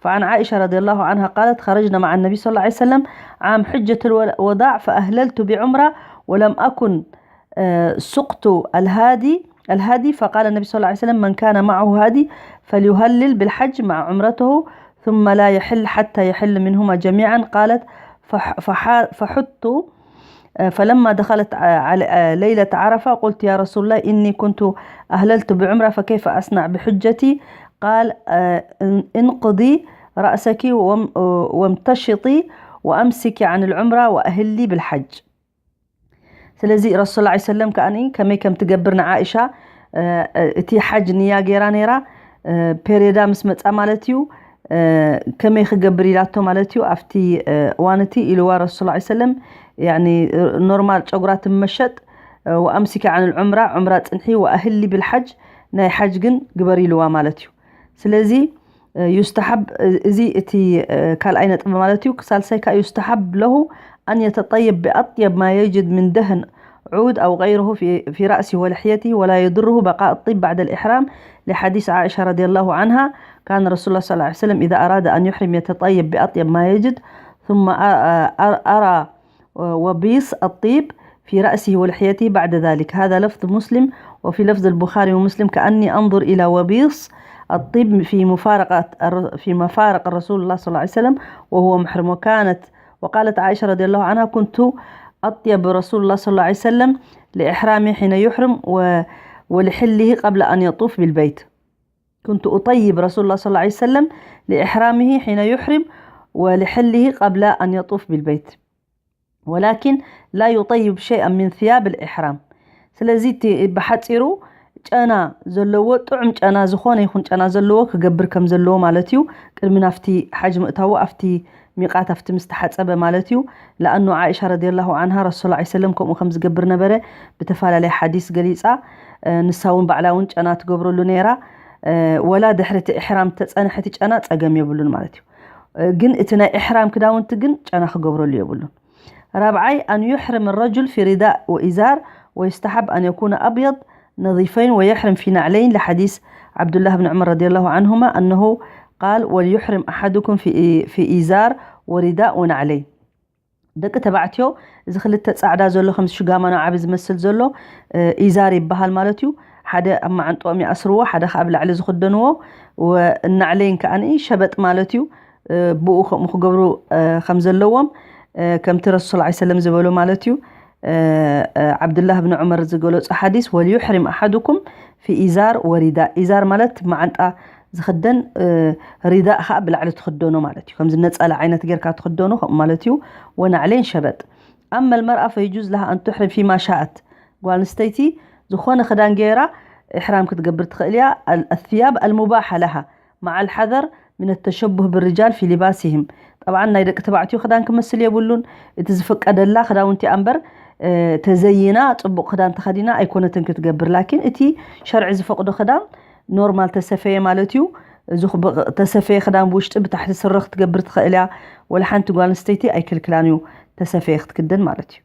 فعن عائشة رضي الله عنها قالت خرجنا مع النبي صلى الله عليه وسلم عام حجة الوداع فأهللت بعمرة ولم أكن سقت الهادي الهدي فقال النبي صلى الله عليه وسلم من كان معه هدي فليهلل بالحج مع عمرته ثم لا يحل حتى يحل منهما جميعا قالت فحدت فلما دخلت ليلة عرفة قلت يا رسول الله إني كنت أهللت بعمرة فكيف أصنع بحجتي؟ قال انقضي رأسك وامتشطي وأمسكي عن العمرة وأهلي بالحج. ስለዚ ረሱል ላ ሰለም ከኣ ከመይ ከም ትገብር ንዓኢሻ እቲ ሓጅ ንያ ገይራ ነይራ ፔሬዳ ምስ መፃ ማለት እዩ ከመይ ክገብር ኢላቶ ማለት እዩ ኣብቲ እዋን እቲ ኢልዋ ረሱል ላ ሰለም ኖርማል ጨጉራ ትመሸጥ ወኣምሲኪ ዓን ዑምራ ዑምራ ፅንሒ ወኣህሊ ብልሓጅ ናይ ሓጅ ግን ግበር ኢልዋ ማለት እዩ። ስለዚ يستحب እዚ እቲ ካልኣይ ነጥቢ ማለት እዩ። ሳልሳይ ከዓ يستحب له أن يتطيب بأطيب ما يجد من دهن عود أو غيره في, في رأسه ولحيته ولا يضره بقاء الطيب بعد الإحرام لحديث عائشة رضي الله عنها كان رسول الله صلى الله عليه وسلم إذا أراد أن يحرم يتطيب بأطيب ما يجد ثم أرى وبيص الطيب في رأسه ولحيته بعد ذلك. هذا لفظ مسلم، وفي لفظ البخاري ومسلم: كأني أنظر إلى وبيص الطيب في مفارقة في مفارق رسول الله صلى الله عليه وسلم وهو محرم. وكانت وقالت عائشة رضي الله عنها: كنت أطيب رسول الله صلى الله عليه وسلم لإحرامه حين يحرم ولحله قبل أن يطوف بالبيت. كنت أطيب رسول الله صلى الله عليه وسلم لإحرامه حين يحرم ولحله قبل أن يطوف بالبيت. ولكن لا يطيب شيئا من ثياب الإحرام. ስለዚ እቲ ብሓፂሩ ጨና ዘለዎ ጥዑም ጨና ዝኾነ ይኹን ጨና ዘለዎ ክገብር ከም ዘለዎ ማለት እዩ። ቅድሚ ናብቲ ሓጅ ምእታዉ ኣብቲ ሚቃት ኣብቲ ምስ ተሓፀበ ማለት እዩ። ለኣኑ ዓኢሻ ረዲየላሁ ዓንሃ ረሱል ላ ሰለም ከምኡ ከም ዝገብር ነበረ ብተፈላለየ ሓዲስ ገሊፃ። ንሳ እውን ባዕላ እውን ጨና ትገብረሉ ነይራ። ወላ ድሕሪ እቲ ኢሕራም ተፀንሐ እቲ ጨና ፀገም የብሉን ማለት እዩ። ግን እቲ ናይ ኢሕራም ክዳውንቲ ግን ጨና ክገብረሉ የብሉን። رابعي أن يحرم الرجل في رداء وإزار ويستحب أن يكون أبيض نظيفين ويحرم في نعلين لحديث عبد الله بن عمر رضي الله عنهما أنه قال: وليحرم أحدكم في في إزار ورداء ونعلين. ደቂ ተባዕትዮ፣ እዚ ክልተ ጻዕዳ ዘሎ ከም ሽጋማኖ ዓቢ ዝመስል ዘሎ፣ እ፣ ኢዛር ይበሃል ማለት እዩ። ሓደ ኣብ መዓንጥኦም ይኣስርዎ፣ ሓደ ከኣ ኣብ ላዕሊ ዝኽደንዎ፣ ወ-፣ ናዕለይን ከኣ ሸበጥ ማለት እዩ። እ፣ ብኡ ከምኡ ክገብሩ፣ እ፣ ከም ዘለዎም፣ እ፣ ከምቲ ረሱል ሰለላሁ ዐለይሂ ወሰለም ዝበሎ ማለት እዩ። እ፣ እ፣ ዓብዱላህ ብን ዑመር ዝገለጾ ሓዲስ፣ "ወልዩሕሪም ኣሓዱኩም ፊ ኢዛር ወሪዳ።" ኢዛር ማለት መዓንጣ ዝኽደን፣ እ፣ ሪዳእ ከኣ ብላዕሊ ትኽደኖ ማለት እዩ። ከምዚ ነጸላ ዓይነት ጌርካ ትኽደኖ ከምኡ ማለት እዩ። ወናዕሌን ሸበጥ። ኣመ ልመርኣ ፈይጁዝ ለሃ ኣን ቱሕሪም ፊማ ሻኣት። ጓል ኣንስተይቲ ዝኾነ ክዳን ገይራ ኢሕራም ክትገብር ትኽእል እያ። ኣል-፣ ኣስያብ ኣልሙባሓ ለሃ መዓ ልሓዘር ምን ተሸቡህ ብርጃል ፊ ሊባሲህም። ጠብዓን ናይ ደቂ ተባዕትዮ ክዳን ክመስል የብሉን። እቲ ዝፍቀደላ ክዳውንቲ እያ እምበር፣ እ፣ ተዘይና ጽቡቕ ክዳን ተኸዲና ኣይኮነትን ክትገብር። ላኪን እቲ ሸርዒ ዝፈቕዶ ክዳን ኖርማል ተሰፈየ ማለት እዩ። እዚ ኽ-፣ ብቕ-፣ ተሰፈየ ክዳን ብውሽጢ ብታሕቲ ስረ ክትገብር ትኽእል እያ። ወላ ሓንቲ ጓል ኣንስተይቲ ኣይክልክላን እዩ ተሰፈየ ክትክደን ማለት እዩ።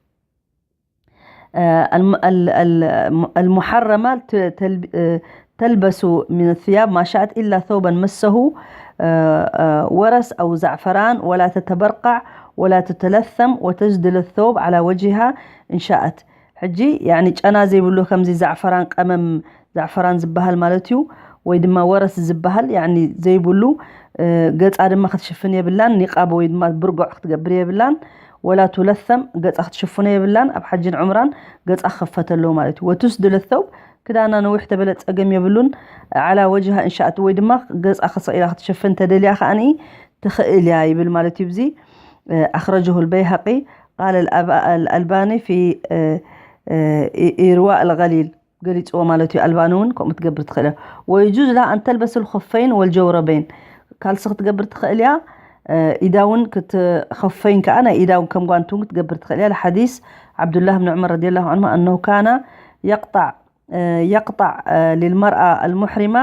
آه، الم-، ال-، ال-، المحرمة ت-، تلب-، آه، تلبس من الثياب ما شاءت إلا ثوبا مسه، آه، آه، ورس أو زعفران، ولا تتبرقع ولا تتلثم وتسدل الثوب على وجهها إن شاءت. ሕጂ፣ ያኒ፣ ጨና ዘይብሉ፣ ከምዚ ዛዕፈራን ቀመም ዛዕፈራን ዝበሃል ማለት እዩ፣ ወይ ድማ ወረስ ዝበሃል፣ ያኒ፣ ዘይብሉ፣ እ፣ ገጻ ድማ ክትሽፍን የብላን። ኒቃብ ወይ ድማ ብርጎዕ ክትገብር የብላን። ወላ ቱለሰም፣ ገጻ ክትሽፍኖ የብላን። ኣብ ሓጅን ዑምራን ገጻ ክኸፈተሉ ማለት እዩ። ወቱስድለ ሰውብ፣ ክዳና ነዊሕ ተበለ ጸገም የብሉን። ዓላ ወጅሃ እንሻእት፣ ወይ ድማ ገጻ ክስቕ ኢላ ክትሽፍን ተደልያ ከኣኒ ትኽእል እያ ይብል ማለት እዩ። እዚ፣ እ፣ ኣኽረጀሁ ልበይሃቂ፣ ቃለ ኣልኣባ-፣ ኣልኣልባኒ ፊ፣ እ፣ እ፣ ኢ-፣ ኢርዋእ ልገሊል ገሊጽዎ ማለት እዩ። ኣልባኒ እውን ከምኡ ትገብር ትኽእል እያ። ወይጁዝ ለሃ ኣን ተልበስ ልኹፈይን ወልጀውረበይን። ካልሲ ክትገብር ትኽእል እያ። እ፣ ኢዳ እውን ክት-፣ ኹፈይን ከኣ ናይ ኢዳ እውን ከም ጓንቲ እውን ክትገብር ትኽእል እያ። ለሓዲስ ዓብዱላህ ብን ዑመር ረዲየላሁ ዐንሁ ኣነሁ ካነ የቅጣዕ آه، يقطع، آه، للمرأة المحرمة،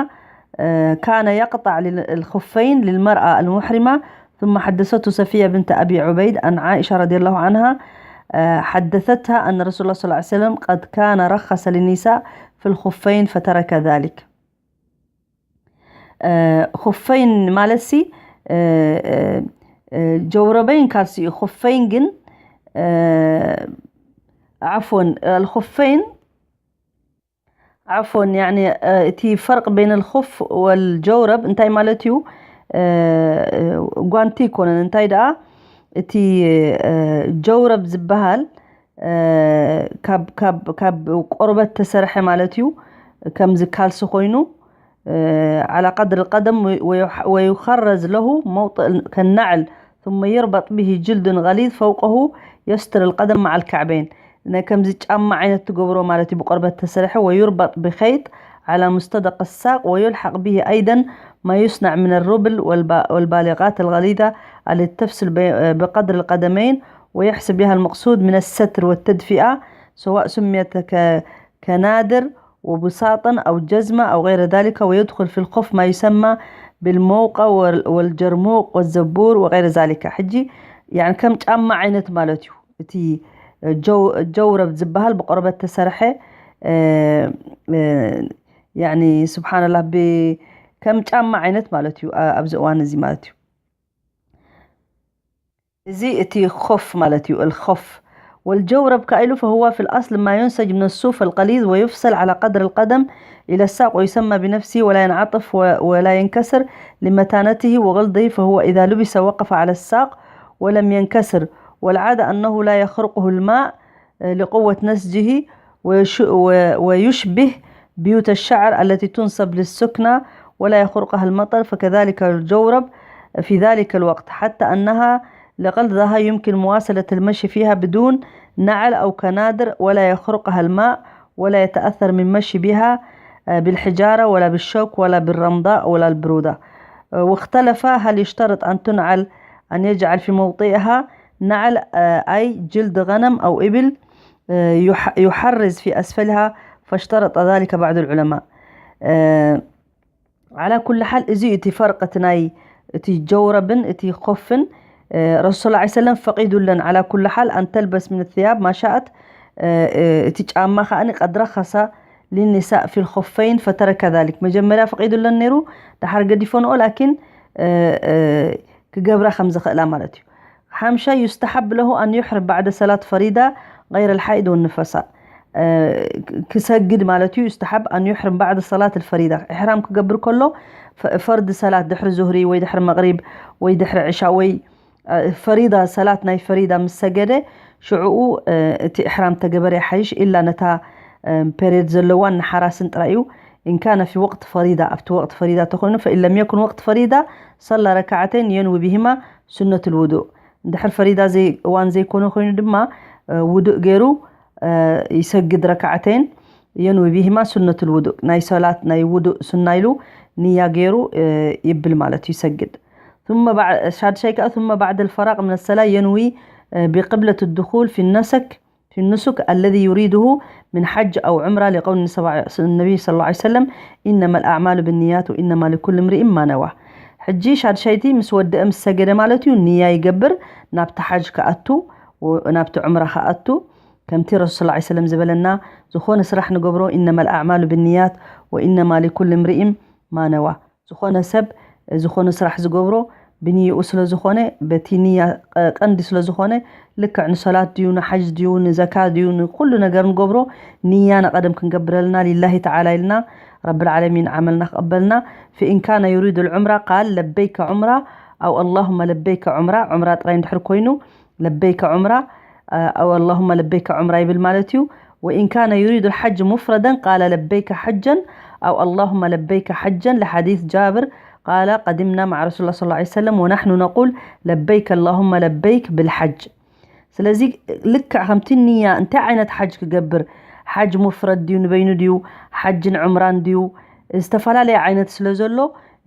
آه، كان يقطع لل-، الخفين للمرأة المحرمة. ثم حدثته صفية بنت أبي عبيد عن عائشة رضي الله عنها، آه، حدثتها أن رسول الله صلى الله عليه وسلم قد كان رخص للنساء في الخفين فترك ذلك. آه، خفين مالسي، آه، آه، آه، جوربين كالسي خفين جن، آه، عفوا، الخفين ዓፎን፣ ያኒ፣ እ፣ እቲ ፈርቅ በይን ልኹፍ ወልጀውረብ እንታይ ማለት እዩ? እ፣ እ፣ ጓንቲ ይኮነን። እንታይ ደኣ፣ እቲ፣ እ፣ ጀውረብ ዝበሃል፣ እ፣ ካብ፣ ካብ፣ ካብ ቆርበት ተሰርሐ ማለት እዩ። ከምዚ ካልሲ ኮይኑ፣ እ፣ ዓላ ቀድሪ ቀደም ወ-፣ ወዩሕ-፣ ወዩኸረዝ ለሁ መውጥእ ከናዕል ثم يربط به جلد غليظ فوقه يستر القدم مع الكعبين። ናይ ከምዚ ጫማ ዓይነት ትገብሮ ማለት እዩ፣ ብቆርበት ተሰርሐ። ويربط بخيط على مصطدق الساق ويلحق به أيضا ما يصنع من الربل والب-، والبالغات الغليظة التي تفصل بي-، بقدر القدمين ويحصل بها المقصود من الستر والتدفئة، سواء سميت ك-، كنادر وبساطا أو جزمة أو غير ذلك، ويدخل في الخف ما يسمى بالموقى وال-، والجرموق والزبور وغير ذلك. ሕጂ፣ يعني، ከም ጫማ ዓይነት ማለት እዩ። እቲ ጀው-፣ ጀውረብ ዝበሃል ብቆርበት ተሰርሐ፣ እ፣ እ፣ ያኒ፣ ስብሓንላህ፣ ብ-፣ ከም ጫማ ዓይነት ማለት እዩ፣ ኣ-፣ ኣብዚ እዋን እዚ ማለት እዩ። እዚ እቲ ኾፍ ማለት እዩ፣ الخف. والجورب كأيل فهو في الأصل ما ينسج من الصوف الغليظ ويفصل على قدر القدم إلى الساق ويسمى بنفسه ولا ينعطف و-، ولا ينكسر لمتانته وغلظه، فهو إذا لبس وقف على الساق ولم ينكسر، والعادة أنه لا يخرقه الماء، آه، لقوة نسجه، ويش-، و-، ويشبه بيوت الشعر التي تنصب للسكنة ولا يخرقها المطر، فكذلك الجورب في ذلك الوقت، حتى أنها لغلظها يمكن مواصلة المشي فيها بدون نعل أو كنادر، ولا يخرقها الماء، ولا يتأثر من مشي بها، آه، بالحجارة ولا بالشوك ولا بالرمضاء ولا البرودة. آه، واختلف هل يشترط أن تنعل، أن يجعل في موطئها نعل، آه، أي جلد غنم أو إبل، آه، يح-، يحرز في أسفلها، فاشترط ذلك بعض العلماء. آه، على كل حال، እዚ እቲ ፈርቂ እቲ ናይ እቲ ጀውረብን እቲ ኾፍን፣ እ፣ ረሱል ሰለላሁ ዐለይሂ ወሰለም ፈቒዱለን። على كل حال، أن تلبس من الثياب ما شاءت، እ፣ እ፣ እቲ ጫማ ከኣኒ قد رخص للنساء في الخفين فترك ذلك። መጀመርያ ፈቒዱለን ነይሩ፣ ደሓር ገዲፈንኦ። ላኪን ክገብራ ከም ዝኽእላ ማለት እዩ። ሓምሻይ يستحب له أن يحرم بعد صلاة فريضة غير الحائض والنفساء ክሰግድ ማለት እዩ። يستحب أن يحرم بعد صلاة الفريضة إحرام ክገብር ከሎ ፈርድ ሰላት ድሕሪ ዙህሪ ወይ ድሕሪ መቕሪብ ወይ ድሕሪ ዕሻ ወይ ፈሪዳ ሰላት ናይ ፈሪዳ ምስ ሰገደ ሽዕኡ እቲ إحرام ተገበረ ይሓይሽ إلا ነታ ፔሬድ ዘለዋን ንሓራስን ጥራይ እዩ። إن كان في وقت فريضة ኣብቲ ወቅት ፈሪዳ ተኮይኑ فإن لم يكن وقت فريضة صلى ركعتين ينوي بهما سنة الوضوء እንድሕር ፈሪዳ እዋን ዘይኮነ ኮይኑ ድማ ውዱእ ገይሩ ይሰግድ ረካዓተይን ينوي بهما سنة الوضوء ናይ ሰላት ናይ ውዱእ ሱና ኢሉ ንያ ገይሩ ይብል ማለት ይሰግድ ثم بعد ሻድሻይ ከዓ ثم بعد الفراغ من الصلاة ينوي بقبلة الدخول في النسك في النسك الذي يريده من حج أو عمرة لقول النبي صلى الله عليه وسلم إنما الأعمال بالنيات وإنما لكل امرئ ما نوى ሕጂ ሻድሻይቲ ምስ ወደአ ምስ ሰገደ ማለት እዩ ንያ ይገብር ናብቲ ሓጅ ክኣቱ ናብቲ ዑምራ ክኣቱ ከምቲ ረሱል صلى الله عليه وسلم ዝበለና ዝኾነ ስራሕ ንገብሮ إنما الأعمال بالنيات وإنما لكل امرئ ما نوى ዝኾነ ሰብ ዝኾነ ስራሕ ዝገብሮ ብንይኡ ስለ ዝኾነ በቲ ንያ ቀንዲ ስለ ዝኾነ ልክዕ ንሰላት ድዩ ንሓጅ ድዩ ንዘካ ድዩ ንኩሉ ነገር ንገብሮ ንያ ንቐደም ክንገብረልና ሊላሂ ተዓላ ኢልና ረብል ዓለሚን ዓመልና ክቐበልና فإن كان يريد العمرة قال لبيك عمرة أو اللهم لبيك عمرة ዑምራ ጥራይ እንድሕር ኮይኑ لبيك عمرة أو اللهم لبيك عمرة ይብል ማለት እዩ وإن كان يريد الحج مفردا قال لبيك حجا أو اللهم لبيك حجا لحديث جابر قال قدمنا مع رسول الله صلى الله عليه وسلم ونحن نقول لبيك اللهم لبيك بالحج ስለዚ ልክዕ ከምቲ ንያ እንታይ ዓይነት ሓጅ ክገብር ሓጅ ሙፍረድ ድዩ ንበይኑ ድዩ ሓጅን ዕምራን ድዩ ዝተፈላለየ ዓይነት ስለ ዘሎ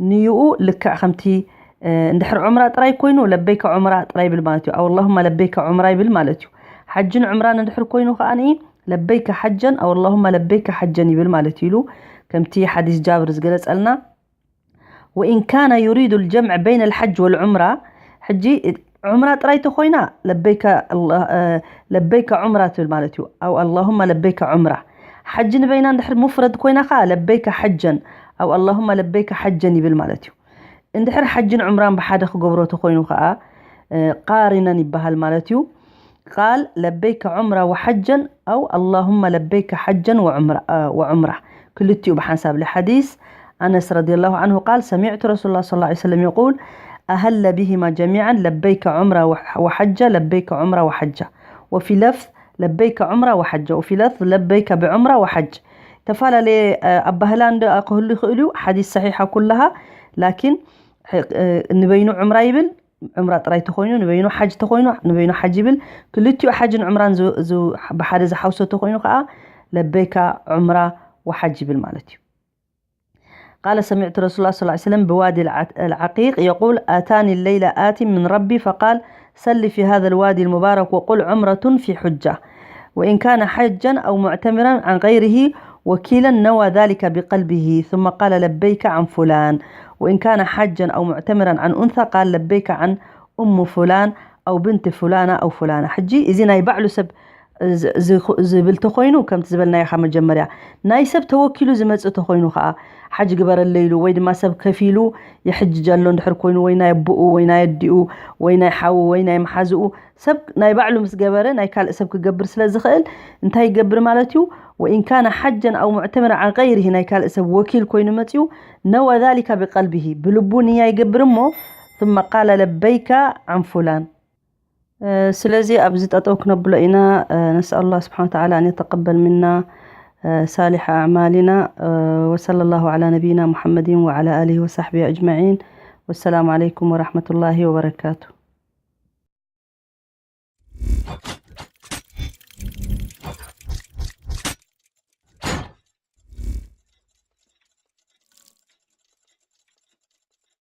ንይኡ ልክዕ ከምቲ እንድሕር ዑምራ ጥራይ ኮይኑ ለበይከ ዑምራ ጥራይ ይብል ማለት እዩ ኣው اللهم لبيك عمرة ይብል ማለት እዩ ሓጅን ዕምራን እንድሕር ኮይኑ ከዓ ለበይከ ሓጀን ኣው اللهم لبيك حجا ይብል ማለት እዩ ኢሉ ከምቲ ሓዲስ ጃብር ዝገለጸልና وإن كان يريد الجمع بين الحج والعمرة ሕጂ ዑምራ ጥራይ ተኮይና ለበይከ ለበይከ ዑምራ ትብል ማለት እዩ ኣው اللهم لبيك عمرة ሓጂ ንበይና እንድሕር ሙፍረድ ኮይና ከዓ ለበይከ ሓጀን ኣው اللهم لبيك حجا ይብል ማለት እዩ እንድሕር ሓጅን ዑምራን ብሓደ ክገብሮ ተኮይኑ ከዓ ቃሪነን ይበሃል ማለት እዩ قال لبيك عمرة وحجا أو اللهم لبيك حجا وعمرة, وعمرة ክልቲኡ ብሓንሳብ لحديث أنس رضي الله عنه قال سمعت رسول الله صلى الله عليه وسلم يقول أهل بهما جميعا لبيك عمرة وحجة لبيك عمرة وحجة وفي لفظ لبيك عمرة وحجة وفي لفظ لبيك بعمرة وحج ተፈላለየ ኣባህላ እንደ ክህሉ ይኽእል እዩ ሓዲስ ሰሒሓ ኩላሃ ላኪን ንበይኑ ዑምራ ይብል ዑምራ ጥራይ ተኾይኑ ንበይኑ ሓጅ ተኾይኑ ንበይኑ ሓጅ ይብል ክልቲኡ ሓጅን ዑምራን ብሓደ ዝሓውሶ ተኾይኑ ከዓ ለበይካ ዑምራ ወሓጅ ይብል ማለት እዩ قال سمعت رسول الله صلى الله عليه وسلم بوادي العقيق يقول أتاني الليلة آت من ربي فقال صل في هذا الوادي المبارك وقل عمرة في حجة وإن كان حجا أو معتمرا عن غيره وكيلا نوى ذلك بقلبه ثم قال لبيك عن فلان وإن كان حجا أو معتمرا عن أنثى قال لبيك عن أم فلان أو بنت فلانة أو فلانة حجي إذن أي بعلو سب ዝብል ተኾይኑ ከምቲ ዝበልናዮ ካብ መጀመርያ ናይ ሰብ ተወኪሉ ዝመፅእ ተኾይኑ ከዓ ሓጅ ግበረለይ ኢሉ ወይ ድማ ሰብ ከፊሉ ይሕጅ ኣሎ እንድሕር ኮይኑ ወይ ናይ ኣቦኡ ወይ ናይ ኣዲኡ ወይ ናይ ሓዉ ወይ ናይ መሓዝኡ ሰብ ናይ ባዕሉ ምስ ገበረ ናይ ካልእ ሰብ ክገብር ስለ ዝኽእል እንታይ ይገብር ማለት እዩ وإن كان حجا أو معتمرا عن غيره ናይ ካልእ ሰብ ወኪል ኮይኑ መፅኡ نوى ذلك بقلبه ብልቡ ንያ ይገብር እሞ ثم قال لبيك عن فلان ስለዚ ኣብዚ ጠጠው ክነብሎ ኢና نسأل الله سبحانه وتعالى أن يتقبل منا صالح أعمالنا وصلى الله على نبينا محمد وعلى آله وصحبه أجمعين والسلام عليكم ورحمة الله وبركاته